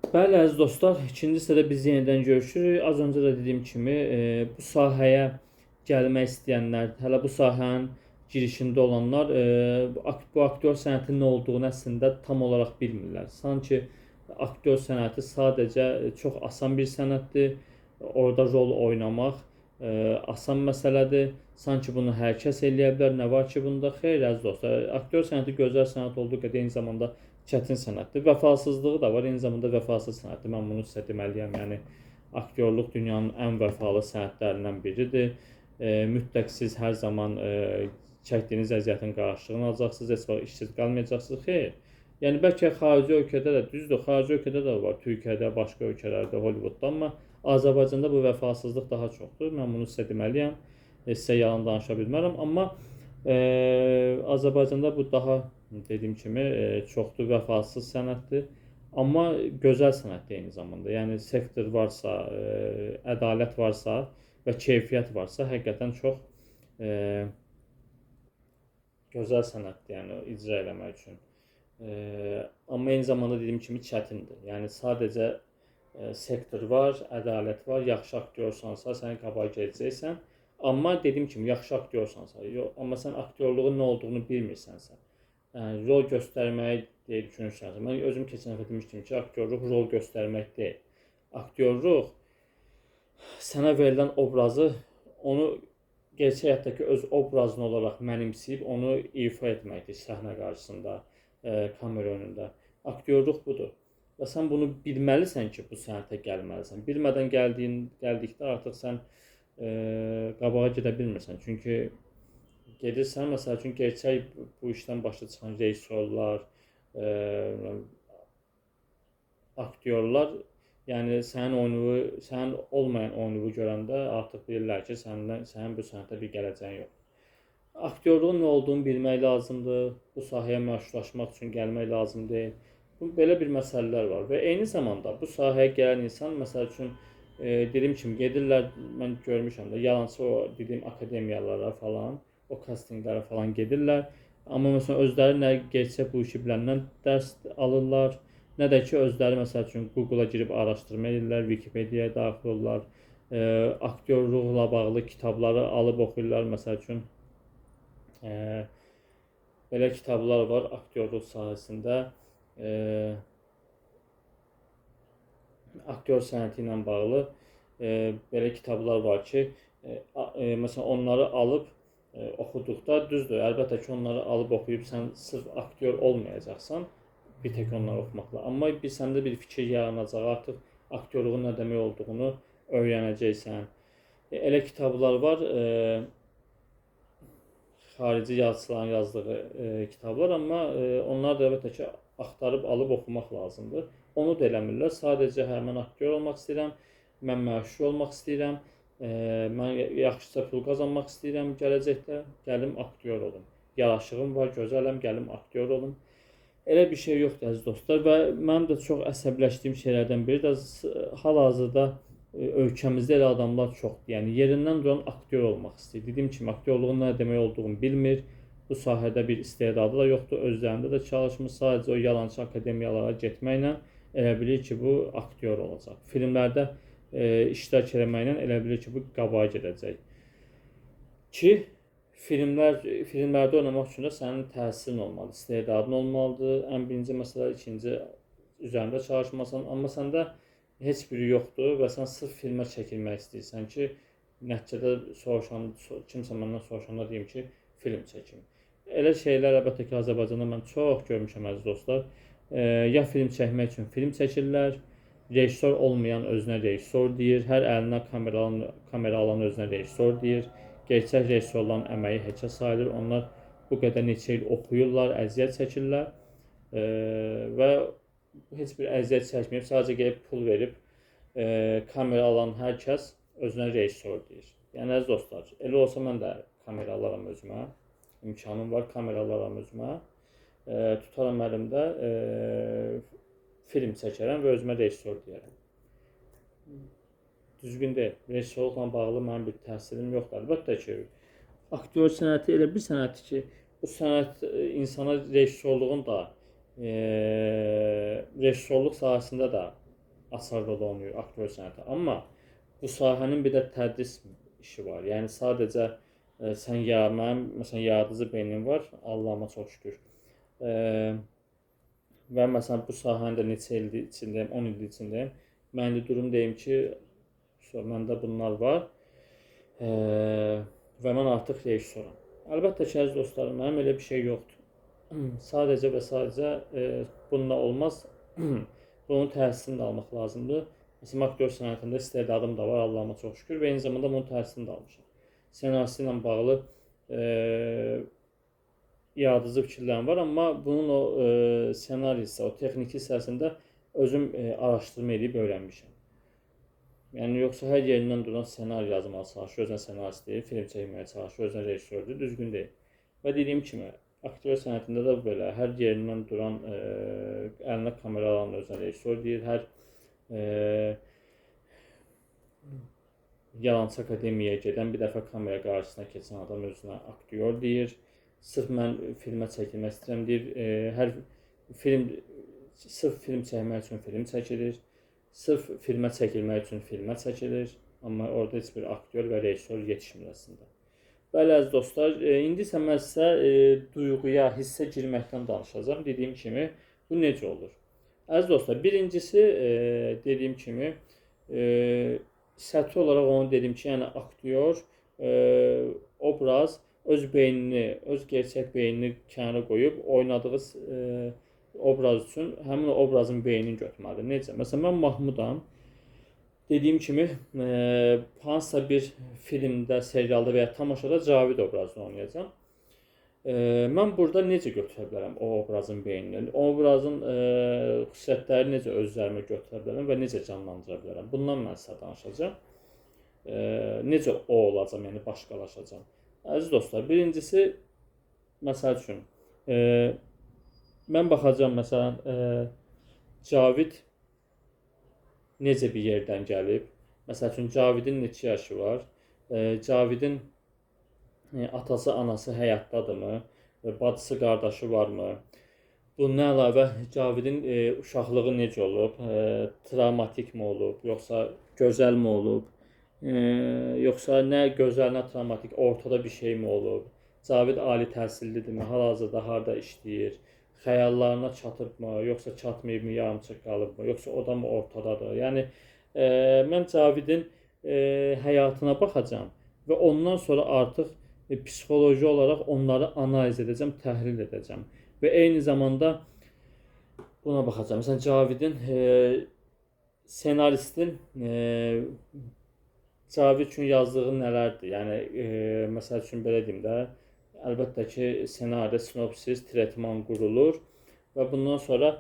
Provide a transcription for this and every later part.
Bəli, əziz dostlar, ikinci hissədə biz yenidən görüşürük. Az öncə də dediyim kimi, bu sahəyə gəlmək istəyənlər, hələ bu sahənin girişində olanlar bu aktyor sənətinin nə olduğunu əslində tam olaraq bilmirlər. Sanki aktyor sənəti sadəcə çox asan bir sənətdir. Orada rol oynamaq asan məsələdir. Sanki bunu hər kəs eləyə bilər. Nə var ki bunda? Xeyr, əziz dostlar. Aktyor sənəti gözəl sənət olduğu qədər eyni zamanda çətin sənətdir. Vəfasızlığı da var, eyni zamanda vəfasız sənətdir. Mən bunu sizə deməliyəm. Yəni aktyorluq dünyanın ən vəfalı sənətlərindən biridir. Mütləq siz hər zaman çəkdiyiniz əziyyətin qarşılığını alacaqsınız, heç vaxt işsiz qalmayacaqsınız. Xeyr. Yəni bəlkə xarici ölkədə də, düzdür, xarici ölkədə də var, Türkiyədə, başqa ölkələrdə, Hollywoodda, amma Azərbaycanda bu vəfasızlıq daha çoxdur. Mən bunu sizə deməliyəm. Sizə yalan danışa bilmərəm, amma Azərbaycanda bu daha dediyim kimi çoxdur, vəfasız sənətdir. Amma gözəl sənətdir eyni zamanda. Yəni sektor varsa, ədalət varsa və keyfiyyət varsa, həqiqətən çox gözəl sənətdir, yəni icra eləmək üçün. Amma eyni zamanda dediyim kimi çətindir. Yəni sadəcə sektor var, ədalət var, yaxşı aktyorsansa səni qabağa gedəcəksən. Amma dediyim kimi yaxşı aktyorsansa, yox, amma sən aktyorluğun nə olduğunu bilmirsənsə, yəni rol göstərməyi deyə düşünürsənsə, mən özüm keçən dəfə demişdim ki, aktyorluq rol göstərmək deyil. Aktyorluq sənə verilən obrazı, onu gerçək həyatdakı öz obrazın olaraq mənimsəyib onu ifa etməkdir səhnə qarşısında, kamera önündə. Aktyorluq budur. Və sən bunu bilməlisən ki, bu sənətə gəlməlisən. Bilmədən gəldikdə artıq sən qabağa gedə bilmirsən. Çünki gedirsən, məsəl üçün, gerçək bu işdən başa çıxan rejissorlar, aktyorlar, yəni sənin oyunu, sənin olmayan oyunu görəndə artıq bilirlər ki, sənin bu sənətə bir gələcəyin yoxdur. Aktyorluğun nə olduğunu bilmək lazımdır. Bu sahəyə məşhurlaşmaq üçün gəlmək lazım deyil. Bu belə bir məsələlər var və eyni zamanda bu sahəyə gələn insan, məsəl üçün, dediyim kimi gedirlər, mən görmüşəm də, yalançı o dediyim akademiyalara falan, o kastinqlərə falan gedirlər. Amma məsələn özləri nə gerçək bu işi biləndən dərs alırlar, nə də ki özləri məsəl üçün Google-a girib araşdırma edirlər, Wikipediya-ya daxil olurlar, aktyorluqla bağlı kitabları alıb oxuyurlar, məsəl üçün. Belə kitablar var aktyorluq sahəsində. Aktyor sənəti ilə bağlı belə kitablar var ki, məsələn onları alıb oxuduqda, düzdür, əlbəttə ki, onları alıb oxuyub sən sırf aktyor olmayacaqsan, bir tək onları oxumaqla. Amma bir səndə bir fikir yaranacaq, artıq aktyorluğun nə demək olduğunu öyrənəcəksən. Elə kitablar var, xarici yazıçıların yazdığı kitablar, amma onlar da əlbəttə ki, axtarıb alıb oxumaq lazımdır. Onu da eləmirlər. Sadəcə hə, mən aktyor olmaq istəyirəm, mən məşhur olmaq istəyirəm, mən yaxşıca pul qazanmaq istəyirəm gələcəkdə, gəlim aktyor olum. Yaraşığım var, gözələm, gəlim aktyor olum. Elə bir şey yoxdur əziz dostlar və mənim də çox əsəbləşdiyim şeylərdən biri də hal-hazırda ölkəmizdə elə adamlar çoxdur. Yəni yerindən duran aktyor olmaq istəyir. Dediyim kimi aktyorluğun nə demək olduğunu bilmir. Bu sahədə bir istedadı da yoxdur, özlərində də çalışmır. Sadəcə o yalançı akademiyalara getməklə elə bilir ki, bu aktyor olacaq. Filmlərdə iştirak eləməklə elə bilir ki, bu qabağa gedəcək. Ki, filmlərdə oynamaq üçün də sənin təhsilin olmalıdır, istedadın olmalıdır. Ən birinci məsələ, ikinci üzərində çalışmasan, amma səndə heç biri yoxdur və sən sırf filmə çəkilmək istəyirsən ki, nəticədə soruşan, kimsə məndən soruşanda deyim ki, film çəkim. Elə şeylər əlbəttə ki, Azərbaycanda mən çox görmüşəm əziz dostlar. Ya film çəkmək üçün film çəkirlər, rejissor olmayan özünə rejissor deyir, hər əlinə kamera alan özünə rejissor deyir. Gerçək rejissorların əməyi heçə sayılır. Onlar bu qədər neçə il oxuyurlar, əziyyət çəkirlər və heç bir əziyyət çəkməyib, sadəcə gəlib pul verib kamera alan hər kəs özünə rejissor deyir. Yəni əziz dostlar, elə olsa mən də kamera alaram özümə, imkanım var, kamera alaram özümə, tutaram əlimdə, film çəkərəm və özümə rejissor deyərəm. Düzgün deyil. Rejissorluqla bağlı mənim bir təhsilim yoxdur. Əlbəttə ki, aktyor sənəti elə bir sənətdir ki, bu sənət insana rejissorluğun da, rejissorluq sahəsində də açar rolu oynayır aktyor sənəti. Amma bu sahənin bir də tədris işi var. Yəni sadəcə sən ya mənim məsələn yaradıcı beynim var, Allahıma çox şükür. Və məsələn bu sahənin də neçə ildir içindəyim, 10 ildir içindəyim. Mən indi durum deyim ki, məndə bunlar var. Və mən artıq rejissoram. Əlbəttə ki, əziz dostlarım, mənim elə bir şey yoxdur. Sadəcə və sadəcə bununla olmaz. Bunun təhsilini də almaq lazımdır. Məsələn, aktyor sənətində istedadım da var, Allahıma çox şükür və eyni zamanda bunun təhsilini də almışam. Senarist ilə bağlı yaradıcı fikirlərim var, amma bunun o senaryo hissə, o texniki hissəsində özüm araşdırma edib öyrənmişəm. Yəni yoxsa hər yerindən duran senaryo yazmağa çalışır, özünə senarist deyil, film çəkməyə çalışır, özünə rejissordur, düzgün deyil. Və dediyim kimi, aktyor sənətində də belə, hər yerindən duran, əlinə kamera alan özünə rejissor deyir, hər yalançı akademiyaya gedən, bir dəfə kamera qarşısına keçən adam özünə aktyor deyir. Sırf mən filmə çəkilmək istəyirəm deyir. Hər film sırf film çəkmək üçün film çəkilir. Sırf filmə çəkilmək üçün filmə çəkilir. Amma orada heç bir aktyor və rejissor yetişmir əslində. Bəli, əziz dostlar, indi isə mən sizə duyğuya, hissə girməkdən danışacağam. Dediyim kimi, bu necə olur? Əziz dostlar, birincisi, dediyim kimi, səthi olaraq onu dedim ki, yəni aktyor, obraz öz beynini, öz gerçək beynini kənara qoyub oynadığı obraz üçün həmin o obrazın beynini götürməlidir. Necə? Məsələn, mən Mahmudam. Dediyim kimi, hansısa bir filmdə, serialda və ya tamaşada Cavid obrazını oynayacağam. Mən burada necə götürə bilərəm o obrazın beynini? O obrazın xüsusiyyətləri necə öz üzərimə götürə bilərəm və necə canlandıra bilərəm? Bundan mən sizə danışacağam. Necə o olacağam, yəni başqalaşacağam. Əziz dostlar, birincisi, məsəl üçün, mən baxacağam, məsələn, Cavid necə bir yerdən gəlib? Məsəl üçün, Cavidin neçə yaşı var? Cavidin atası, anası həyatdadırmı? Bacısı, qardaşı varmı? Bundan əlavə, Cavidin uşaqlığı necə olub? Travmatikmi olub, yoxsa gözəlmi olub? Yoxsa nə gözəl, nə travmatik, ortada bir şey mi olub? Cavid ali təhsillidirmi? Hal-hazırda harda işləyir? Xəyallarına çatıbmı, yoxsa çatmayıbmı, yarımçıq qalıbmı, yoxsa o da mı ortadadır? Yəni, mən Cavidin həyatına baxacağam və ondan sonra artıq psixoloji olaraq onları analiz edəcəm, təhlil edəcəm və eyni zamanda buna baxacağam. Məsələn, Cavidin, senaristin Cavid üçün yazdığı nələrdir? Yəni, məsəl üçün, belə deyim də, əlbəttə ki, senaryoda sinopsis, tretman qurulur və bundan sonra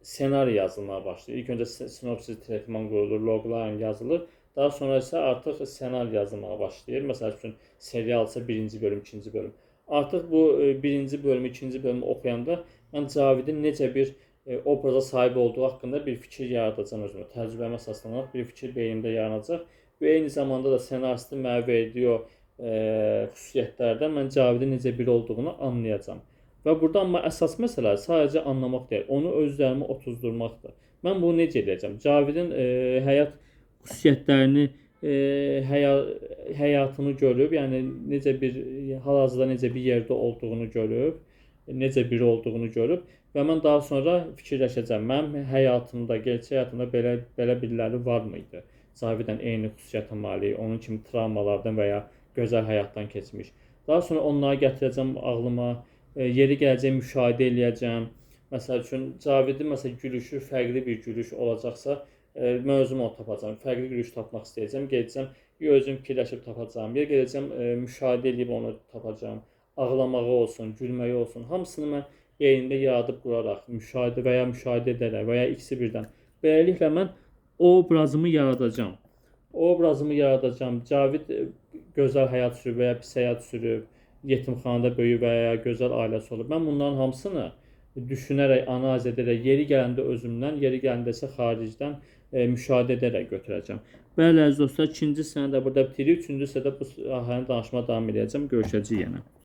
senaryo yazılmağa başlayır. İlk öncə sinopsis, tretman qurulur, logline yazılır. Daha sonra isə artıq senaryo yazılmağa başlayır. Məsəl üçün, serialsa birinci bölüm, ikinci bölüm. Artıq bu birinci bölümü, ikinci bölümü oxuyanda mən Cavidin necə bir obraza sahib olduğu haqqında bir fikir yaradacağam özümə. Təcrübəmə əsaslanaraq bir fikir beynimdə yaranacaq və eyni zamanda da senaristin mənə verdiyi o xüsusiyyətlərdən mən Cavidin necə biri olduğunu anlayacağam. Və burada amma əsas məsələ sadəcə anlamaq deyil, onu öz üzərimə otuzdurmaqdır. Mən bunu necə edəcəm? Cavidin həyat xüsusiyyətlərini, həyatını görüb, yəni necə bir hal-hazırda necə bir yerdə olduğunu görüb, necə biri olduğunu görüb və mən daha sonra fikirləşəcəm. Mənim həyatımda, gerçək həyatımda belə biriləri var mıydı? Cavidlə eyni xüsusiyyətə malik, onun kimi travmalardan və ya gözəl həyatdan keçmiş. Daha sonra onları gətirəcəm ağlıma, yeri gələcək müşahidə eləyəcəm. Məsəl üçün, Cavidin məsələn, gülüşü fərqli bir gülüş olacaqsa, mən özüm onu tapacağam. Fərqli gülüş tapmaq istəyəcəm, gedəcəm, ya özüm fikirləşib tapacağam, ya gedəcəm, müşahidə eləyib onu tapacağam. Ağlamağı olsun, gülməyi olsun, hamısını mən beynimdə yaradıb quraraq, müşahidə və ya müşahidə edərək və ya ikisi birdən. Beləliklə mən o obrazımı yaradacağam. O obrazımı yaradacağam. Cavid gözəl həyat sürüb və ya pis həyat sürüb, yetimxanada böyüyüb və ya gözəl ailəsi olub. Mən bunların hamısını düşünərək, analiz edərək, yeri gələndə özümdən, yeri gələndə isə xaricdən müşahidə edərək götürəcəm. Bəli, əziz dostlar, ikinci hissəni də burada bitiririk. Üçüncü hissədə bu sahəni danışmağa davam edəcəm. Görüşəcəyik yenə.